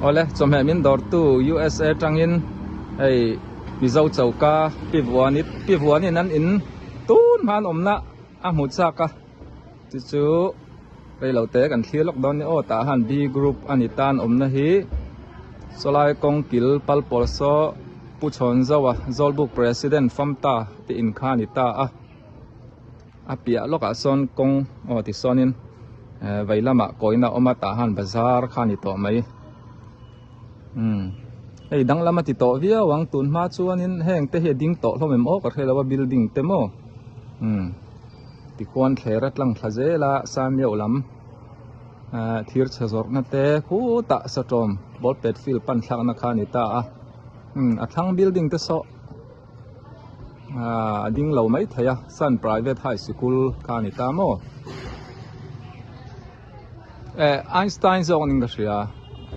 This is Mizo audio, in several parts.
Awle chawhmeh min dawrtu USA tangin hei Mizo choka pi vuani pi vuanin an in tun hma an awmna a hmu chak a chu chu reilote kan thlir lawk dawn nia aw tah han B group a ni tan awmna hi sawlai kawng kil pal pawl saw Pu Chhawnzoa Zawlbuk President Famta te in kha a ni ta a. A piah lawkah sawn kawng aw tisawnin eh vei lamah kawina a awm a tah han bazar kha a ni tawh mai umm hei danglam a ti tawh viau ang tun hma chuanin heng te hi a ding tawh hlawm em aw ka hre lo a building te maw umm tikhuan thler a tlang thla zel a Samiau lam eh thir chhe zawrhna te khutah satawm ball pet field pan thlakna kha a ni ta a umm a thlang building te saw. Aaa a ding lo mai thei a sun private high sikul kha a ni ta maw eh Einstein zawk a ning ka hria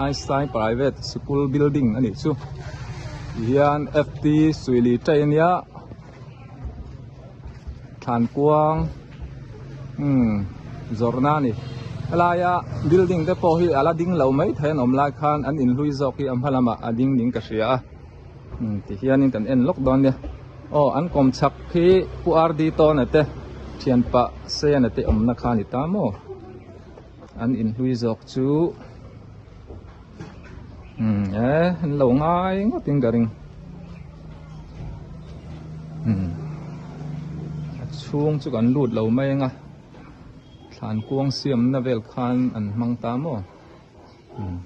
Einstein private sikul building a nih chu tihian F T suili ṭai a nia thlan kuang umm zawrhna a ni helaia building te pawh hi a la ding lo mai thei an awm lai khan an inhlui zawk hi a hma lamah a ding ning ka hria a. Ti hianin kan en lawk dawn nia aw an kawm chhak hi pu R D Tawna te thianpa Sena te awmna kha a ni ta maw an inhlui zawk chu umm e an lo ngai ngawt in ka ring umm a chhung chu kan lut lo mai ang a thlan kuang siamna vel khan an hmang ta maw umm.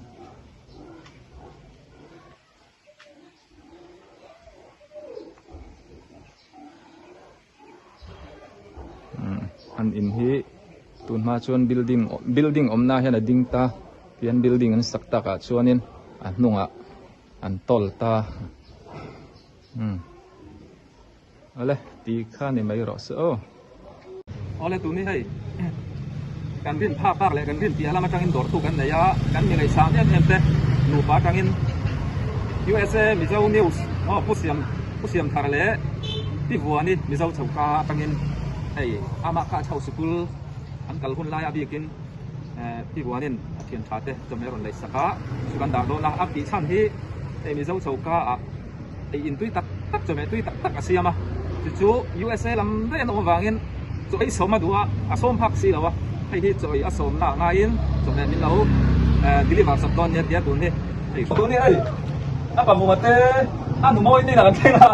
An in hi tun hma chuan building building awmna hian a ding ta tihian building an sak takah chuanin a hnungah an tawl ta umm awle ti kha ni mai rawh se aw. Awle tun hi hei kan rin phak bak leh kan rin piah lam atangin dawrtu kan nei a, kan mi ngaihsang em em te nupa atangin USA Mizo News aw Pu Siam Pu Siam Thar leh Pi Vuani Mizo Chhoka atangin hei amah kha chho sikul an kal hun lai a bikin eh Pi Vuanin a thian tha te chawhmeh a rawn lei sak a, chu kan dah dawn a, a tih chhan hi hei Mizo Chhoka ah Ei in tui tak tak chawhmeh tui tak tak a siam a, chu chu USA lam daih an awm avangin chaw ei sawm a duh a, a sawm phak si lo a, hei hi chaw ei a sawm na ngaiin chawhmeh min lo deliver sak dawn nia tia tun hi hei tun hi hei a pamuma te a nu mawi te inah kan thleng a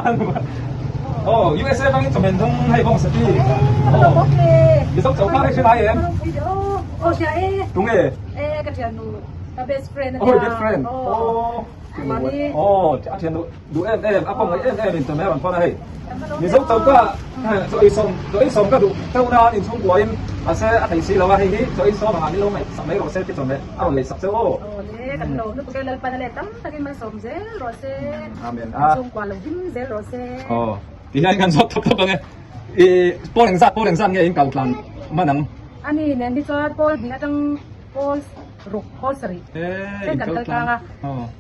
aw USA atangin chawhmeh dawng hei bawng sati aw mizo chauh kha hei hre ngai em tunge aw best friend aw. Aw a thian duh duh em em a pawm ngaih em em in chawhmeh a rawn thawn a hei Mizo choka chaw ei sawm chaw ei sawm ka duh teuh nan inchhung kuahin mahse a thei si lo a hei hi chaw ei sawm angah min lo ngaih sak mai rawh se ti chawhmeh a rawn lei sak cheu aw. Aw le kan lo lutuk e Lalpan a leh tam takin malsawm zel rawh se Amen a chhungkua lo him zel rawh se. Aw ti hian kan zawt thawp thawp ang e i pawl engzat pawl engzat nge in kal tlan man ang. Ani nen hi chuan pawl hnih atang pawl ruk pawl sarih chen kan kal tlang a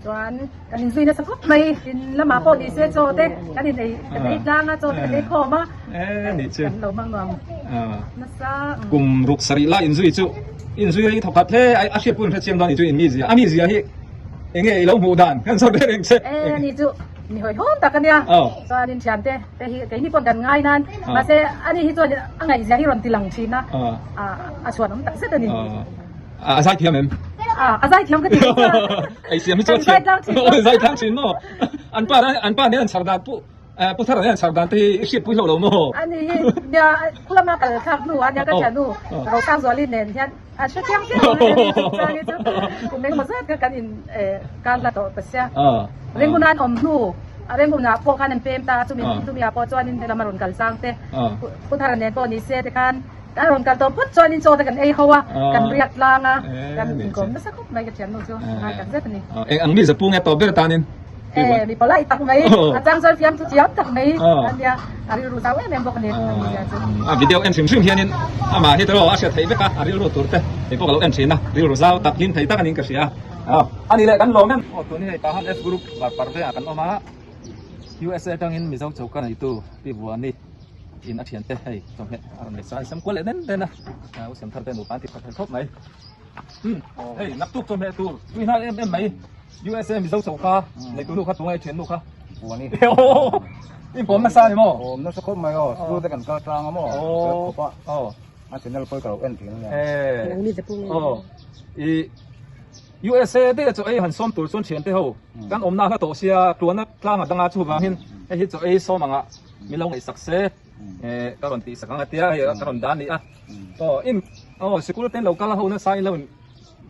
chuan kan inzui nasa khawp mai in lamah pawh ni se chaw te kan in ei kan ei tlang a chaw te kan ei khawm a kan lo hmang nuam nasa kum ruk sarih lai inzui chu inzui rei thawkhat hle a hriat pawh in hre chiang dawn a ni chu in mizia a mizia hi enge i lo hmuh dan kan zawt ber eng che e ni chu mi hawihhawm tak a nia chuan in thiante te hi keini pawh kan ngai nan mahse ani hi chuan a ngaihzia hi rawn ti lang thin a a chhuan awm tak zet a ni. A zai thiam em? A zai thiam ka ti mai chuan. Ei siam hi chuan thiam. Kan zai tlang thin. Aw zai tlang thin maw? An pa an pa nen an chhar dan pu pu thar nen an chhar dan te hi i hriat pui hlauh lo maw? Ani hi nia khulama kal thlak hnu a nia ka thiannu Rosangzuali nen hian a hre chiang chiang a ni chuan hi chu kum engemaw zat kha kan in kar hla tawh ta sia. Ringhuna an awm hnu a Ringhuna pawh khan an pem ta a chumi chumi ah pawh chuanin helam a rawn kal sang te pu thar nen pawh ni se tikhan Kan rawn kal tawh phawt chuan in chaw te kan ei ho a, kan riak tlang a, kan inkawm nasa khawp mai ka thiannu chu ngai tak zet a ni. Eng ang mi zapu nge tawp ber tanin? E, mi polite tak mai, a chang chuan fiamthu thiam tak mai a nia, a rilru zau em em bawk a ni a nia chu. A video en hrim hrim hianin amah hi tawh a hriat theih vek a, a rilru tur te kei pawh ka lo en thin a, rilru zau tak hlim thei tak a niin ka hria. A ni leh kan lawm em? Aw tun hi hei Tahan F group var par velah kan awm a, USA atangin Mizo choka neitu Pi Vuani. In a thiante hei chawhmeh a rawn lei sa a sem kual leh den den a u sem thar te nupa an ti khat thei khawp mai hei naktuk chawhmeh tur tui hnai em em mai. USA Mizo choka neitu nu kha tungai thian nu kha. Puani. In pawm nasa ni maw? Pawm nasa khawp mai aw. School te kan kal tlang a maw? Aw. Khawp a. Aw. A channel pawh ka lo en thin ania. Eh. Aw. I USA te chaw ei han sawm tur chuan thian te ho kan awmna hla tawh sia tluana tlang a danga chuvangin hei hi chaw ei sawm anga min lo ngaihsak se eh ka rawn tihsak ang a tia hei ka rawn dan ni a. Aw in aw sikul ten lo kal ho nasa in lo in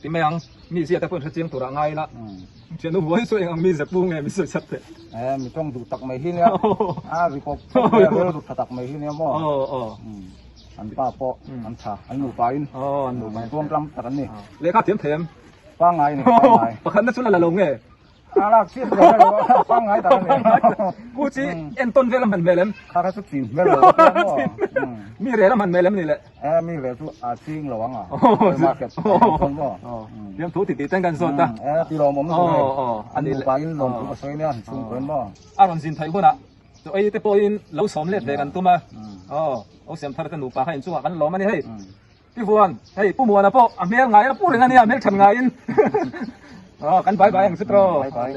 ti mai ang mi zia te pawh in hrechiang turah ngai ila. Thiannu huai chu eng ang mi zep nge min sawi chat teh. Eh mi tawng duh tak mai hi nia. A ri pawp pawp mai a rel rut tha tak mai hi nia maw. Aw aw. An pa pawh an tha an nupa in. Aw an nupa in. Tuam tlam tak an ni. Lehkha thiam thei em? Pangngai ni pangngai. Pakhat na chu la la lo nge? A lak chiah lo la lo pangngai tak an ni. Ku chi entawn vel a hman hmel em? Kha kha chu chin hmel lo a tia maw. Mi rel a hman hmel em ni le? Eh mi ve chu a ching lo ang a. Market. Fiam thu ti ti ten kan zawt a. Eh ti lawm awm chu hei. An nupa in lawm thu ka sawi nia han chhung kuan maw. A rawn zin theih hunah chu ei te pawhin lo sawm let ve kan tum a. Aw o siam thar te nupa kha inchungah kan lawm a ni hei. Pi Vuan, hei Pu Muana pawh a hmel ngai a pu reng a nia, hmel than ngaiin. Aw kan bai bai ang chu tawh. Bai bai,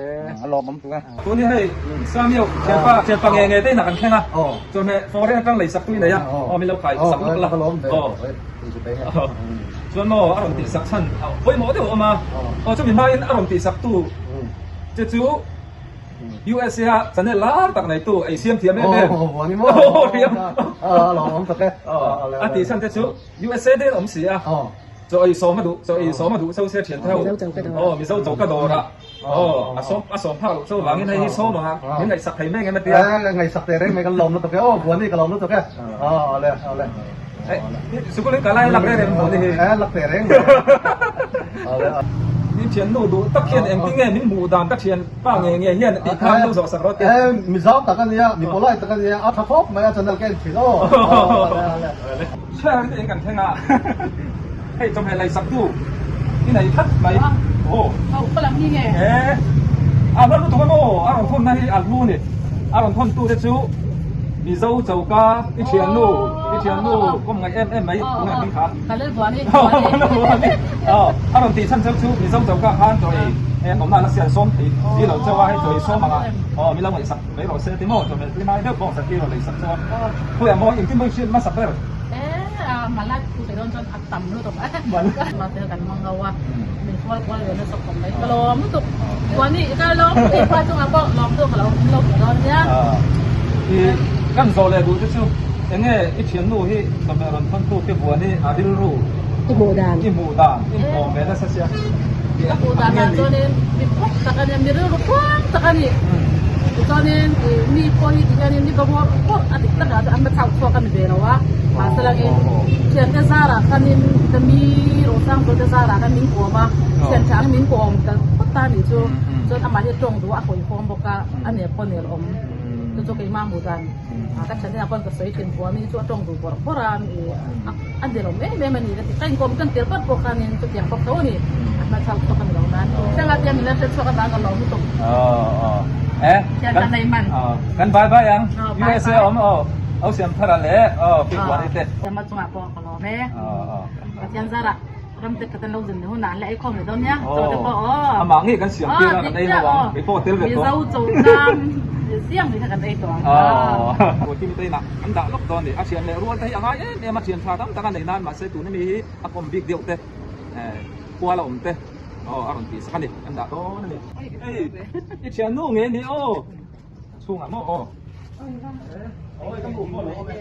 a lawm awm chu e. Tun hi hei Samio thianpa thianpa nge nge te inah kan thleng a, chawhmeh foreign atang lei sak tu i nei a, aw min lo khai sak lawk la. Aw chuan maw a rawn tih sak chhan pawimawh deuh a awm a, aw chumi hmain a rawn tih sak tu che chu USA a channel lar tak neitu ei siam thiam em em. A tih chhan te chu USA te an awm si a. Chaw ei sawm a duh, chaw ei sawm a duh cho sia thian theu. Aw Mizo choka dawr ah. Aw a sawm a sawm phak loh cho vangin hei hi sawm ang a, min ngaihsak thei mai ngem a tia. Eh ngaihsak teh reng mai kan lawm lutuk e, aw Buani ka lawm lutuk e. Aw awle awle. Eh sikul in ka lai lak reng reng Buani hi. Eh lak teh reng mai. Awle. Min thian nu duh tak hian engtin nge min hmuh dan ka thian pa nge nge hian tih khan lo zawh sak rawh tia. Eh Mizo tak a nia, mi polite tak a nia, a tha khawp mai a channel ka en thin aw. Awle awle. Chhiar te in kan thleng a, hei chawhmeh lei sak tu i nei tlat mai. Aw. Ho ka lam hi nge? E, a hman lutuk a maw? A rawn thawn na hi a hlu ni. A rawn thawn tu te chu Mizo choka i thiannu, i thiannu kawm ngaih em em mai tunge hming kha. Ka lel buan i. Aw, a rawn tih chhan cheu chu Mizo choka khan chaw ei en awmna la sian sawm thei si lo cheu a, hei chaw ei sawm ang a, aw mi lo ngaihsak mai rawh se ti maw chawhmeh tui nai deuh bawng sak i rawn lei sak cheu a. Khawiah maw engtin maw i hriat hmasa ber? Eh a malai thu te dawn chuan a tam lutuk a, mahse kan hmang lo a, min kual kual ve nasa khawp mai ka lawm lutuk Buani ka lawm lutuk pa chungah pawh lawm chu ka lo lo hmu dawn nia. I kan zawh leh duh te chu enge i thiannu hi chawhmeh rawn thawn tu te Buani a rilru i hmuh dan i hmuh dan i hmuh ve nasa sia. Ka hmuh dan ah chuanin mi phawk tak a nia, mi rilru khuang tak a ni. Tichuanin ih mi pawh hi tihianin mi bawngawr pawh a dik takah chuan an va chauh chhuak a ni ve lo a. Mahse langin thiante zarah khanin ka mi Rosang te zarah khan min kawm a, thian tha ang min kawm ta phawt ta a nih chu. Chuan amah hi a tawng duh a, a hawihhawm bawk a, a nel pawh nel awm. Chu chu keimah hmuh dan ka thiante ah pawn ka sawi thin buai mi chu a tawng duh bawrh bawrh a, ih a nel awm em em a ni ka ti. Ka inkawm kan tel pawt pawh khanin chutiang bawk tho a ni. A hma chauh chhuak a ni lo nan. Thianga te min la hre chhuak avang ka lawm lutuk. Thian ka nei man. Kan bai bai ang. USA awm aw. Au siam thar a le aw pi buan te. Chama chungah pawh ka lawm e. Pathian zarah ram te khat an lo zin leh hunah an la ei khawm leh dawn nia. Chaw te pawh aw. Amah ngei kan siam tir a kan ei ho ang. Kei pawh tel ve tawh. Mizo chaw zam siam hi kha kan ei tawh ang. Aw. Kimi te inah an dah lawk dawn a ni. A thian leh rual te hi a ngai em em a thian tha tam tak a nei nan mahse tuna mi hi a kawm bik deuh te kual a awm te aw a rawn tih sak a ni. An dah dawn a ni. Hei i thiannu nge ni aw. Chhungah maw aw. Awi ka hmuh maw lo awm e.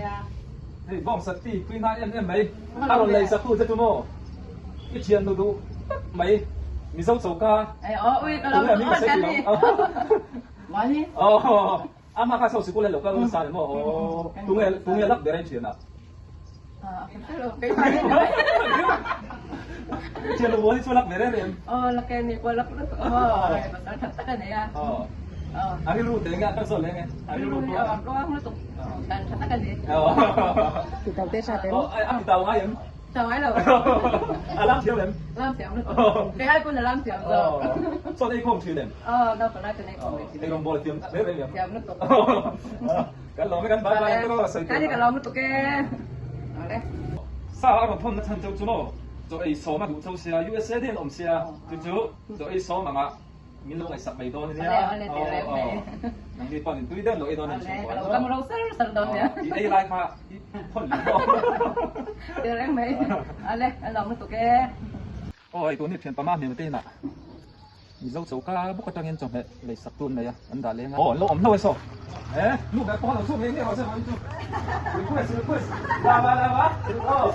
Hei bawng sat ti tui ngai em em mai. A rawn lei sak tu che chu maw. I thian nu duh tak mai. Mizo choka. Tunge mi ka sawi tih lo. Aw ama kha saw sikul en lo kal nasa ni maw. Tunge tunge lak ber a i thian a. I thian nu bual hi chu lak ber em em. A rilru te nge a kal zawt leh nge? A rilru pawh a tluang lutuk dan tha tak a ni. Titau te tha tel. A titau ngai em? Titau ngai lo. A lam thiam em? Lam thiam lutuk. Kei ai pawn a lam thiam zawk. Chuan ei khawm thin em? Aw naupang lai chuan ei khawm ve thin. Ei rawngbawl thiam hle reng em? Thiam lutuk. Kan lawm e kan bai bai ang tawk a sawi tur. Kani ka lawm lutuk e. Awle. Sa a rawn thawn na chhan cheu chu maw? Chaw ei sawm a duh cheu sia, USA te an awm sia, chu chu chaw ei sawm anga. Min lo ngaihsak mai dawn ania. Awle awle tih reng mai. Nangni pawn in tui deuh lo ei dawn a ni chhungkaw. Awle ka lo kam ro sar sar dawn nia. I ei lai kha i thawn leh maw. Tih reng mai. Awle a lawm lutuk e. Aw hei tun hi thian pama hmel te inah Mizo choka bawk atangin chawhmeh lei sak tun mai a an dah leng a. Aw an lo awm hlauh e saw. E nu ber pawh a lo chhuk ngei ngei rawh se vawiin chu. Request request la va la va. Aw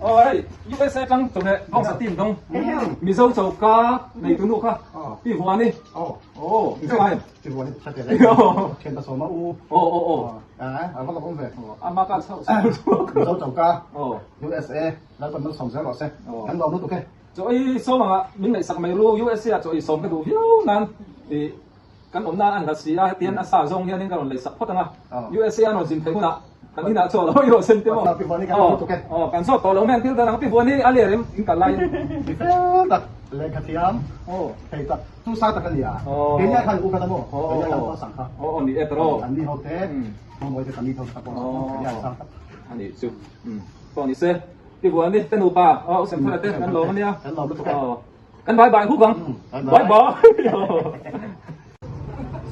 aw hei USA atang chawhmeh bawngsa team dawng Mizo choka nei tu nu kha pi Vuani. Aw i hria em? Pi Vuani tha tel e. Thian pasawma u. Aw aw aw. A va lawm awm ve. Ama ka chauh chauh. Mizo choka USA Lalpan malsawm zel rawh se. Kan lawm lutuk e. Chaw ei sawm anga min ngaihsak mai ru USA ah chaw ei sawm ka duh viau nan ih kan awmna an hla si a hetian a sa zawng hianin ka rawn leisak phawt anga USA an rawn zin theih hunah kan inah chaw lo i rawh sen te maw aw kan zawt tawh lo mai ang thil dan ang pi vuan hi a ler em in kal laiin mi fel tak lehkha thiam thei tak chu sa tak a ni a keinia khan u kha ta maw keinia khan pawh sang kha aw ni e tawh an ni ho te mawi te kan ni ho te pawh keinia sang tak a ni chu pawh ni se. Ti vuan ni te nupa aw u Semthara te kan lawm ania. Kan lawm lutuk e. Aw kan bye bye huk ang. Bye bye.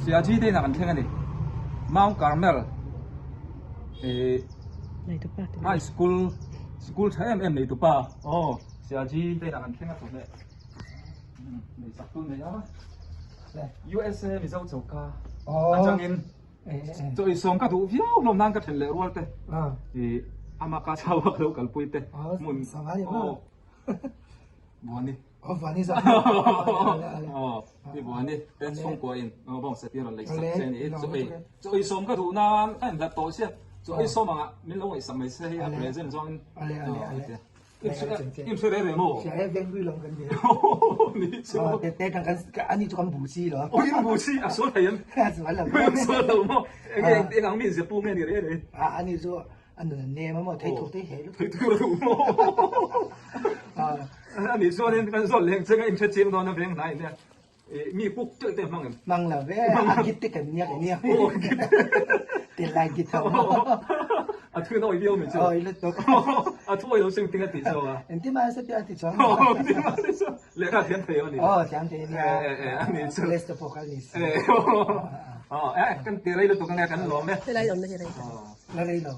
Siaji te inah kan thleng a ni. Mount Carmel eh high school school tha em em nei tupa aw Siaji te inah kan thleng a chawhmeh nei sak tu nei a USA Mizo choka atangin Chaw i sawm ka duh viau hlawm nan ka then leh rual te i ama ka chau a ka lo kalpui te hmun aw Buani aw i Buani te chhungkua in aw bawng seti rawn lei sak che ni chaw ei chaw i sawm ka duh nan ka inhlat tawh sia chaw i sawm anga min lo ngaihsak mai se hei a present zawng in Im hre reng reng maw? Hria e, veng hlui lam kan ni. Ni chu. Te te kan kan ani chu kan bu chi lo. Oi in bu chi a sual thei em? A sual lo. A sual lo maw? Enge eng ang mi zia pu nge ni reng reng? A ani chu a nun a nem a maw thei thuk te he lu. Thei thuk lu maw? Ani chuan in kan zawt leng che ka in hre chiang dawn a veng hnai nia. Mi kuk teuh te hmang em? Hmang lo ve, a git te kan nia ka nia. Te lai git ho. A thu in awi viau mai chu. Awi lutuk. A thu awi lo sing ting a tih chu a. Engtin mah se piah a ti chuang. Engtin mah se chuang. Lehkha thiam thei a ni. Aw thiam thei a nia. A ni chu. College te pawh kal ni si. Aw kan ti rei lutuk ange kan lawm e. Helai awmna hi rei ta. La rei lo.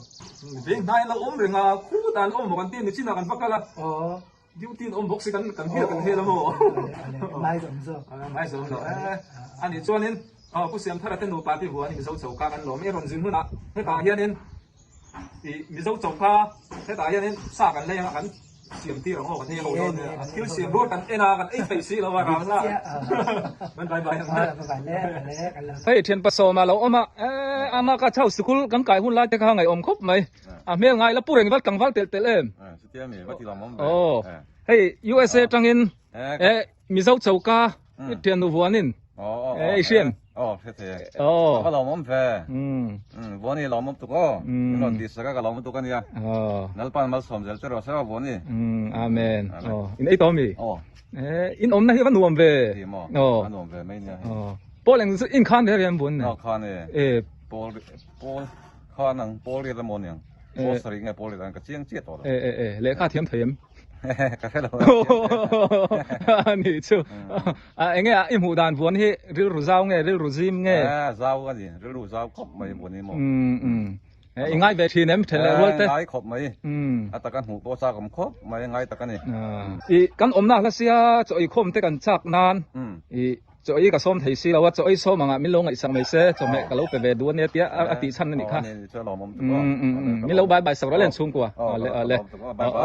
Veng hnai lo awm reng a, khu dan awm maw kan ti a ni chinah kan va kal a. Aw. Duty in awm bawk si kan kan hel kan hel a maw? Mai zawm zawk. Mai zawm lo e. Ani chuanin Pu Siamthara te nupa te huan Mizo choka kan lawm e rawn zin hunah hetah hianin ih Mizo choka hetah hianin sa kan lei anga kan siam tir ang aw kan ei ho dawn nia. Thil siam rual kan en a kan ei thei si lo a ral la. Bye bye bye. Hei thian pasawma lo awm a ama ka chho sikul kan kai hun lai te kha ngaihawm khawp mai. A hmel ngai la pu reng val tlangval telh telh em? Aw hei USA tangin eh Mizo choka i thian nu vuanin eh i hriam Aw ka lawm awm ve Vuani lawm awm tuk aw in rawn tih sak a ka lawm tuk ania Lalpan malsawm zel che rawh se aw Vuani Amen aw in ei tawh ami eh in awmna hi a va nuam ve aw a nuam ve mai nia Pawl eng in khan ve riam Vuani aw khan e Pawl pawl Khan ang pawl riat emaw niang pawl sarih nge pawl riat ang ka chiang chiah tawh lo. E e e lehkha thiam thei em? Ka hre lo. Ani chu a enge a i hmuh dan vuan hi rilru zau nge rilru zim nge? A zau a ni rilru zau khawp mai vuan hi maw. Um e i ngai ve thin em then leh rual te? Ngai khawp mai a taka hmuh pawh chak awm khawp mai ngai tak a ni. I kan awmna hla sia chaw i khawm te kan chak nan i Chaw ei ka sawm thei si lo a, chaw ei sawm angah min lo ngaihsak mai se, chawhmeh ka lo pe ve duh ania tia a tih chhan a nih kha. Min lo bye bye sak rawh le an chhungkua. Awle awle.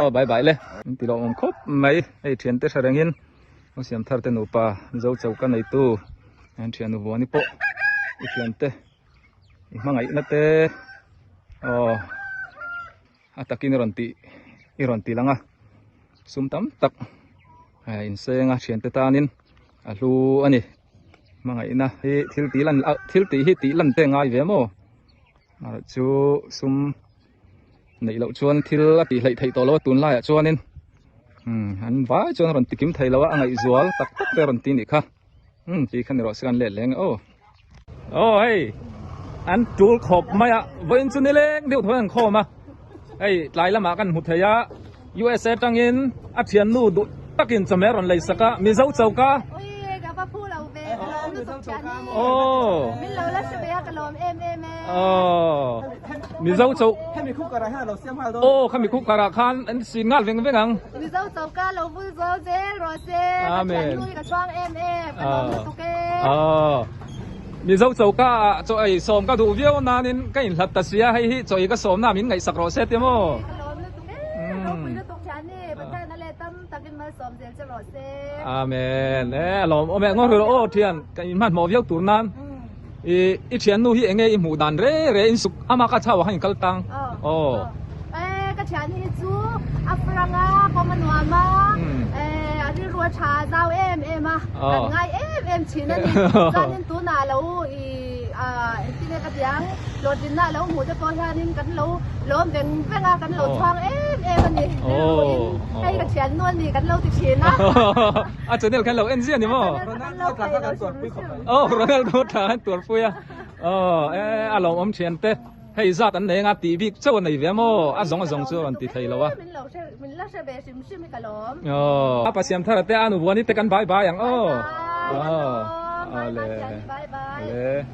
Aw bye bye le. Min ti lawmawm khawp mai. Hei thiante hre rengin Pu Siamthar te nupa Mizo choka neitu an thian Uvuani pawh i thiante i hmangaihna te aw a takin i rawn tih i rawn ti lang a sum tam tak a inseng a thiante tanin a hlu a ni hmangaihna hi thil tih lan ah thil tih hi tih lan te a ngai ve maw ah chu sum neih loh chuan thil a tih hleih theih tawh lo a tunlaiah chuanin umm an vai chuan a rawn ti kim thei lo a a ngaihzual tak tak te a rawn ti a nih kha umm tih kha ni rawh se kan let leng aw. Aw hei an tul khawp mai a vawiin chu nileng deuh tho an khawm a hei tlai lamah kan hmu thei a USA tangin a thiannu duh takin chawhmeh a rawn lei sak a Mizo choka. Ka va phu lo ve, ka lawm lutuk thian hi. Aw. Min lo la hre ve a, ka lawm em em e. Aw. Mizo cho. Hemi cooker ah hian a lo siam nghal dawn. Aw, khami cooker ah khan an sin nghal veng veng ang. Mizo choka lo vul zawl zel rawh se. Amen. Ka thiannu hi ka chhuang em em, ka lawm lutuk e. Aw. Mizo choka ah chaw ei sawm ka duh viau nanin ka inhlat ta sia, hei hi chaw ei ka sawmna min ngaihsak rawh se ti maw? Ka lawm lutuk e, ropui lutuk thian hi, Pathian a leh tam takin malsawm zel che rawh se. Amen. E a lawm awm e, ngaw hril aw thian ka inhmanhmawh viau tur nan i i thiannu hi enge i hmuh dan re re in suk ama ka chau ah khan in kal tang. Aw. E ka thian hi chu a frang a, kawng a nuam a, e a rilru a tha zau em em a, kan ngai em em thin a ni. Chuanin tunah lo i engtin nge ka ti ang, hlawhtlinna a lo hmuh te pawh hianin kan lo lawm veng veng a, kan lo chhuang em em a ni. Rilruin hei ka thiannu a ni kan lo ti thin a. A channel khan lo en ziah ni maw? Ronaldo tla kha kan tuarpui khawp mai. Aw Ronaldo tla khan tuarpui a. Aw e a lawmawm thian te. Hei zat an nei anga tih bik chauh a nei ve maw? A zawng a zawng chu a rawn ti thei lo a. Min lo hre, min la hre ve hrim hrim hi ka lawm. Aw. A pa siam thar ate a nu vuani te kan bye bye ang aw. Bye bye. Aw. Bye bye. Ale. Bye bye. Ale.